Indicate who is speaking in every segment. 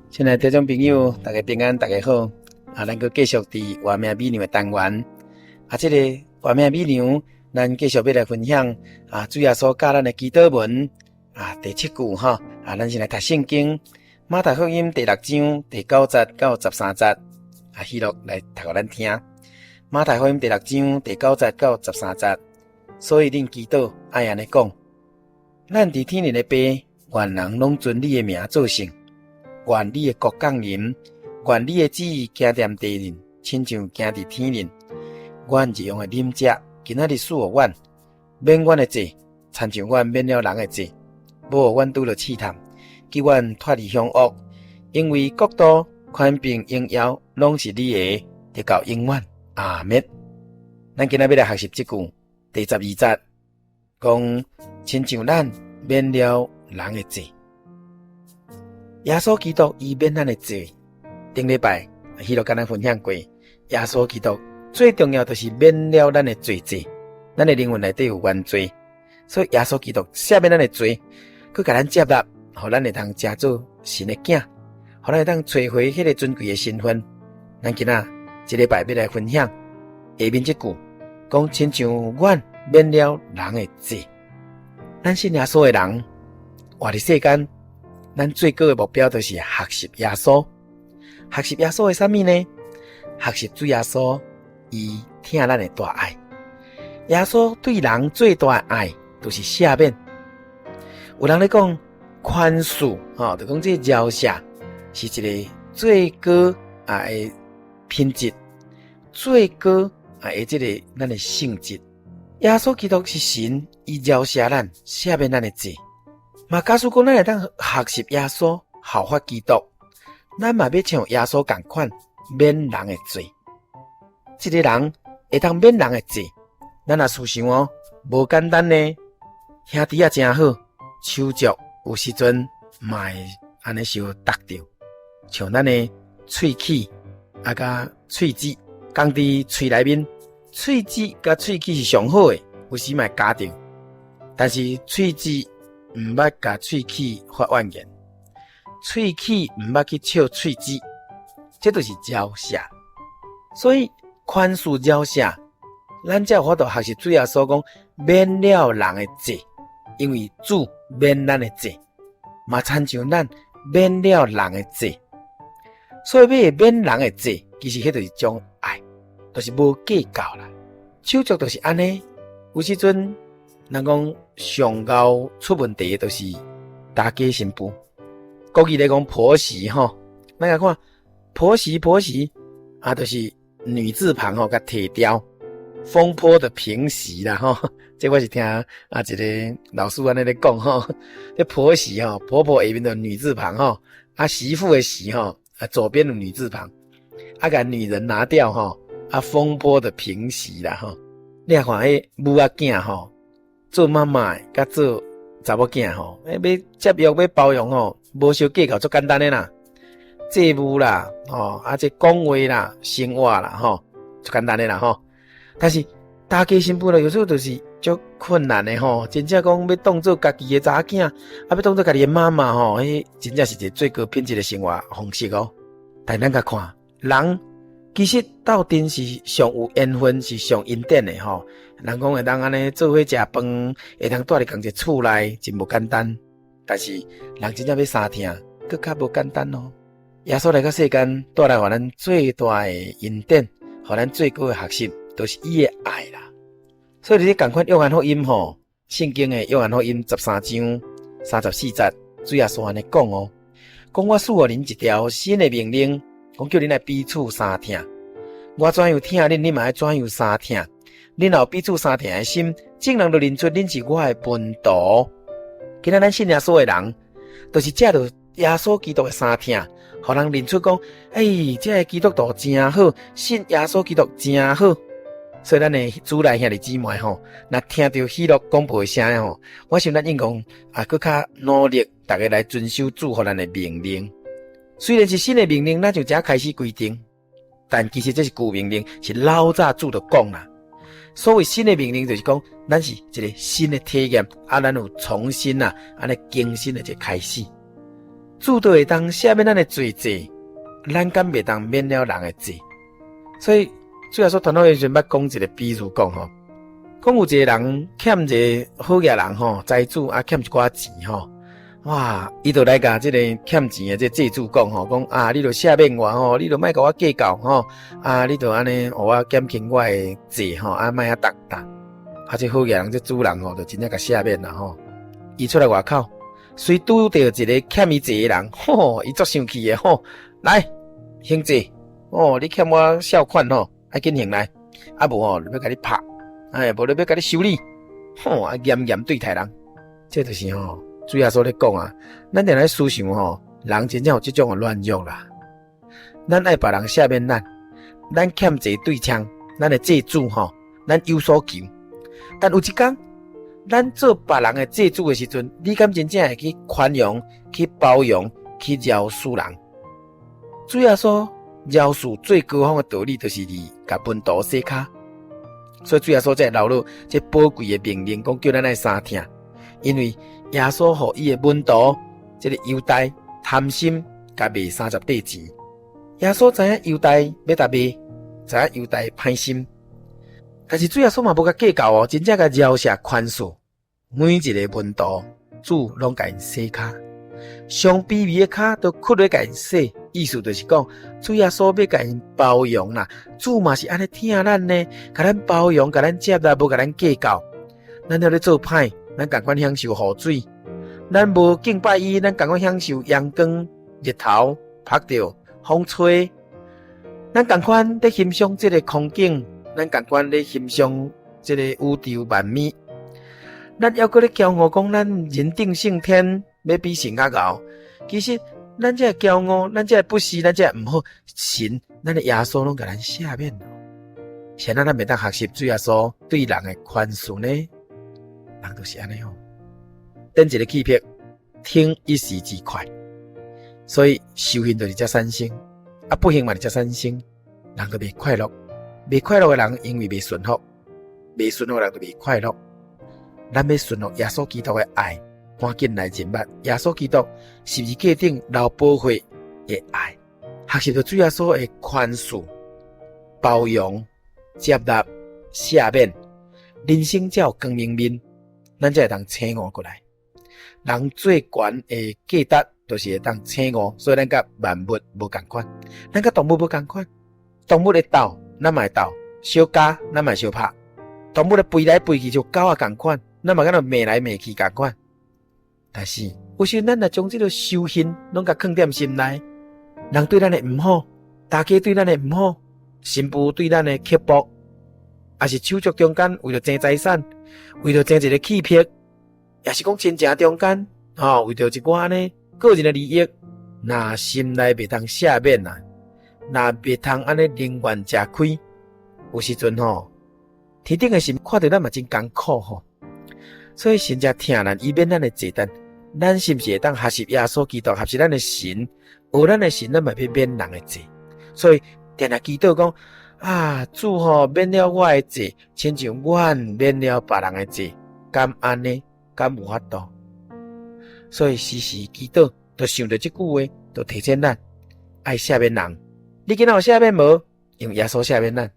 Speaker 1: 親愛的聽眾朋友，大家平安，大家好。啊，咱閣繼續佇活命美娘的單元。啊，這個活命美娘，咱繼續欲來分享啊，主耶穌教咱的祈禱文啊，第七句吼。啊，咱先來讀聖經，馬太福音第六章第九節到十三節。啊，喜樂來讀予咱聽。馬太福音第六章第九節到十三節。所以恁祈禱愛按呢講：咱佇天頂的爸，願人攏尊你的名做聖。願你的國降臨，願你的旨意行踮地面，親像行佇天頂。阮日用的飲食，今仔日賜予阮，免阮的債，親像阮免了人的債。無予阮拄著試探，救阮脫離兇惡。因為國度、權柄、榮耀，攏是你的，直到永遠。阿們。咱今仔欲來學習這句第十二節，講親像咱免了人的債。耶穌基督伊免咱的罪。頂禮拜彼落佮咱分享過，耶穌基督最重要就是免了咱的罪債，咱的靈魂內底有原罪，所以耶穌基督赦免咱的罪，閣共咱接納，予咱會當成做神的囝，予咱會當揣回彼个尊貴的身份。咱今仔這禮拜欲來分享下面這句，講親像阮免了人的債，咱信耶穌的人活佇世間。咱最高的目標就是學習耶穌，學習耶穌的啥物呢？學習主耶穌，伊疼咱的大愛。耶穌對人最大的愛，就是赦免。有人咧講寬恕，吼，就講這饒赦是一個最高啊的品質，最高啊的這個咱的性質。耶穌基督是神，伊饒赦咱，赦免咱的罪。嘛，假使講咱會當學習耶穌，效法基督，咱嘛欲像耶穌仝款免人的罪。一個人會當免人的罪，咱若思想哦，無簡單呢。兄弟仔誠好，手足有時陣嘛會按呢相觸著，像咱的喙齒啊，佮喙舌，仝佇喙內面，喙舌佮喙齒是上好的，有時嘛會咬著，但是喙舌毋捌共喙齒發怨言，喙齒毋捌去笑喙舌，這就是饒赦。所以寬恕饒赦，咱才有法度學習主耶穌講免了人的債，因為主免咱的債，嘛親像咱免了人的債。所以欲會免人的債，其實彼就是一種愛，就是無計較啦。手足就是按呢，有時陣。人講上𠢕出問題的就是大家新婦，國語咧講婆媳吼，咱來看婆媳婆媳啊，就是女字旁吼，共提掉，風波的平息啦吼。這我是聽啊一個老師按呢咧講吼，這婆媳吼，婆婆下面的女字旁吼，啊媳婦的媳吼，啊左邊的女字旁，啊共女人拿掉吼，啊風波的平息啦吼。你來看彼母仔囝吼。做媽媽的佮做查某囝吼，欸，欲接育欲包容吼，無相計較足簡單的啦。債務啦，吼，啊這講話啦，生活啦，吼，足簡單的啦，吼。但是大家新婦咧，有時候就是足困難的吼。真正講欲當做家己的查某囝，啊欲當做家己的媽媽吼，彼真正是一個最高品質的生活方式哦。但咱共看人。其實鬥陣是上有緣分，是上恩典的吼。人講會當按呢做伙食飯，會當蹛佇仝一个厝內，真無簡單。但是人真正欲相疼，閣較無簡單哦。耶穌來到世間，帶來予咱最大的恩典，予咱最高的學習，就是伊的愛啦。所以佇咧仝款約翰福音吼，聖經的約翰福音十三章三十四節，主耶穌按呢講哦，講我賜予恁一條新的命令。講叫恁愛彼此相疼，我怎樣疼恁，恁嘛愛怎樣相疼。恁若有彼此相疼的心，眾人就認出恁是我的門徒。今仔咱信耶穌的人，就是藉著耶穌基督的相疼，予人認出講，欸，這个基督徒真好，信耶穌基督真好。所以咱的主內兄弟姊妹吼，若聽著喜樂廣播的聲音吼，我想咱應當啊，閣較努力，逐家來遵守主予咱的命令。雖然是新的命令，咱就這開始規定，但其實這是舊命令，是老早主就講啦。所謂新的命令，就是講咱是一個新的體驗，啊，咱有重新啊，按呢更新的一個開始。主都會當赦免咱的罪債，咱敢袂當免了人的債？所以主耶穌傳道的時陣捌講一個比喻講吼，講有一個人欠一個好額人吼，債主啊欠一寡錢吼，哇，伊就來共這個欠錢的這債主講吼，講啊，你著赦免我吼，你著莫共我計較吼，啊，你著按呢，予我減輕我的債吼，啊，莫遐重擔。啊，這好額人這主人吼，就真正共赦免啦吼。伊出來外口，隨拄著一個欠伊債的人，吼，伊足生氣的吼，來還債，哦，你欠我數款吼，愛緊還來，啊無吼，欲共你拍，哎，無咧欲共你修理，吼，啊嚴嚴對待人，這就是吼，主耶穌咧講啊，咱定來思想吼，人真正有這種的軟弱啦。咱愛別人赦免咱，咱欠債對象，咱的債主吼，咱有所求。但有一工，咱做別人的債主的時陣，你敢真正會去寬容、去包容、去饒恕人？主耶穌饒恕最高峰的道理，就是佇共門徒洗跤。所以主耶穌才會留落這寶貴的命令，講叫咱愛相疼。因為耶穌予伊的門徒，這個猶大貪心，共賣三十塊錢。耶穌知影猶大欲共賣，知影猶大歹心，但是主耶穌嘛無共計較哦，真正共饒赦寬恕每一個門徒，主攏共𪜶洗跤，上卑微的跤都屈咧共𪜶洗，意思就是講，主耶穌欲共𪜶包容啦，主嘛是按呢疼咱呢，共咱包容，共咱接納，無共咱計較。咱咧做歹，咱仝款享受雨水；咱無敬拜伊，咱仝款享受陽光、日頭曬著、風吹。咱仝款咧欣賞這個空景，咱仝款咧欣賞這個宇宙萬物。咱猶閣咧驕傲講，咱人定勝天，欲比神較𠢕。其實，咱這個驕傲，咱這個不是，咱這個毋好，神，咱的耶穌攏共咱赦免。是按怎咱袂當學習主耶穌對人的寬恕呢？人就是按呢哦，等一个氣魄，聽一時之快，所以仇恨就是遮產生，啊不幸嘛是遮產生，人就袂快樂，袂快樂的人因為袂順服，袂順服的人就袂快樂。咱欲順服耶穌基督的愛，趕緊來認捌耶穌基督十字架頂流寶血的愛，學習著主耶穌的寬恕、包容、接納、赦免，人生才有光明面。咱才會當醒悟過來。人最懸的價值，就是會當醒悟，所以咱佮萬物無仝款，咱佮動物無仝款。動物咧鬥，咱嘛會鬥；相咬，咱嘛會相拍。動物咧飛來飛去，像狗仔仝款，咱嘛敢若罵來罵去仝款。但是有時咱若將這個仇恨攏共囥踮心內，人對咱的毋好，大家對咱的毋好，新婦對咱的刻薄，抑是手足中間為著爭財產，為著爭一个氣魄，抑是講親情中間，吼，為著一寡呢個人的利益，若心內袂當赦免啊，若袂通按呢寧願食虧，有時陣吼，天頂的神看著咱嘛真艱苦吼，所以神才疼咱，伊免咱的債，但咱是毋是會當學習耶穌基督，學習咱的神，學咱的神，咱嘛欲免人的債，所以定定祈禱講啊，主吼免了我的債，親像阮免了別人的債，敢按呢？敢有法度？所以時時祈禱，就想著這句話，就提醒咱愛赦免人。你今仔有赦免無？因為耶穌赦免咱。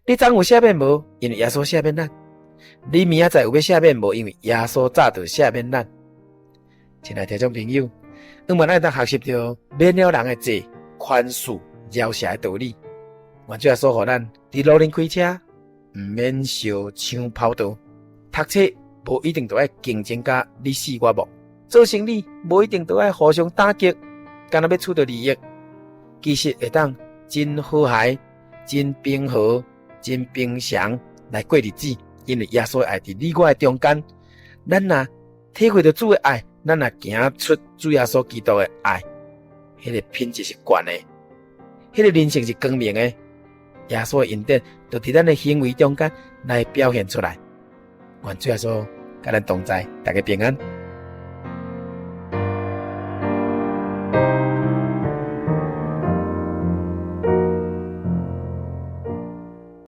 Speaker 1: 你昨有赦免無？因為耶穌赦免咱。你明仔載有欲赦免無？因為耶穌早就赦免咱。親愛聽眾朋友，我們愛當學習著免了人的債，寬恕饒赦的道理。願主耶穌予咱佇路頂開車，毋免相搶跑道；讀冊無一定都愛競爭甲你死我亡；做生理無一定都愛互相打擊，干焦欲取著利益。其實會當真和諧、真平和、真平常來過日子，因為耶穌的愛佇你我的中間。咱若體會著主的愛，咱若行出主耶穌基督的愛，彼個品質是懸的，彼個人生是光明的。耶穌的恩典就佇咱的行為中間來表現出來。願主耶穌佮咱同在，大家平安。